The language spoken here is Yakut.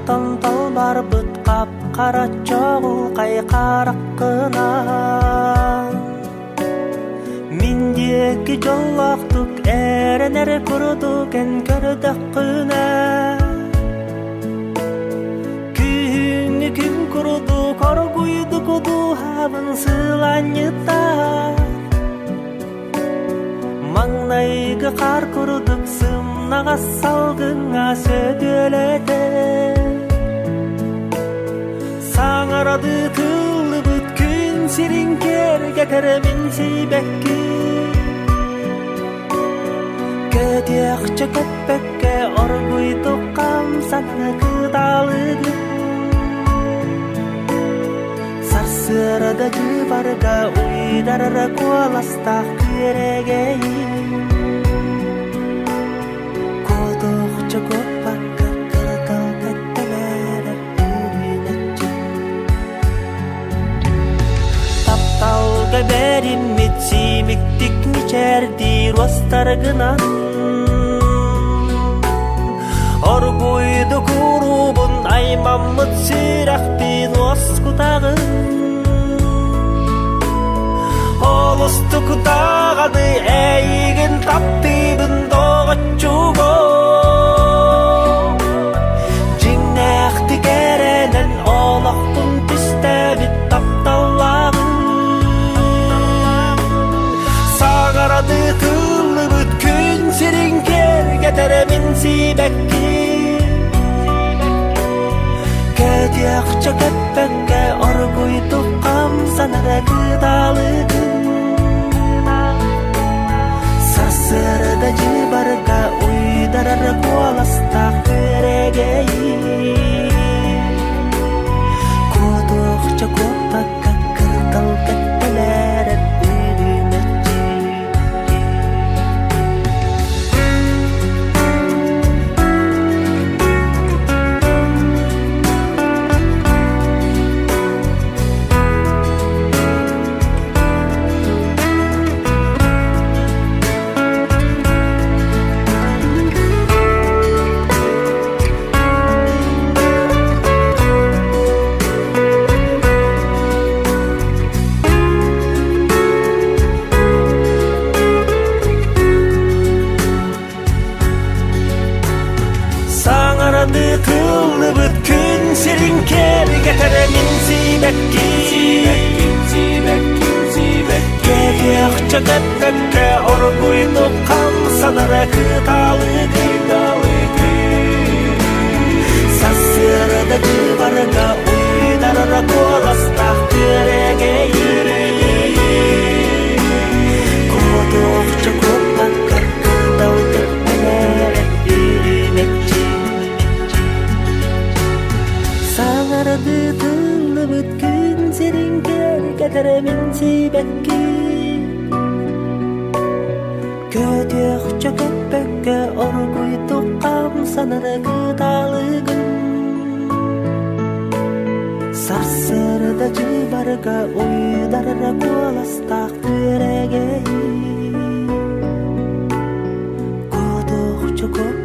Дьолтон талбарбыт хап-хара чоҕулхай хараххынан Мин диэки дьоллоохтук эрэнэр курдук эн көрдөххүнэ Күһүҥҥү күн курдук оргуйдук дууһабын сыланньытар Маҥнайгы хаар курдук сымнаҕас салгыҥҥа сөтүөлэтэр Саҥарадыы тыллыбыт күн сирин киэргэтэр мин сибэкки Көтүөхчэ көппөккө оргуйдук хамсана кыталыгын Сарсыарда дьыбарга уйдарар куоластаах күөрэгэйим Куотуохча куоппакка кырытал кэттэлээрэр үүнэччи Тапталга бэриммит сиимиктик мичээрдиир уостаргынан Оргуйдук уруубун аймаммыт сүрэхпин уоскутаҕын Олустук даҕаны эйигин таптыыбын доҕоччугум Дьиҥнээхтик эрэнэн олохпун түстээбит тапталлааҕым Саҥарады тыллыбыт күн сирин киэргэтэрэ мин сибэкки Көтүөхчэ көппөккө оргуйдук хамсанара кыталыгын Сарсыарда дьыбарга уйдарар куоластаах күөрэгэйи Куотуохча куоппакка кырдал кэттэлээрэр үүнэччи Саҥарады тыллыбыт күн сирин киэргэтэрэ мин сибэкки Кэтиэхчэ көппөккө оргуйдук хамсанара кыталыгы Сарсыарда дьыбарга уйдарара куоластаах күөрэгэй Куотуохча куоппакка кырдал кэппэлээрэ үрүмэччи Саҥардыы тыллыбыт күн сирин кэргэтэрэ мин сибэкки Көтүөхчэ көппөккө оргуйдук хамсанара кыталыгын Сарсыарда дьыбарга уйдарара куоластаах күөрэгэй Куотуохча куоппакка.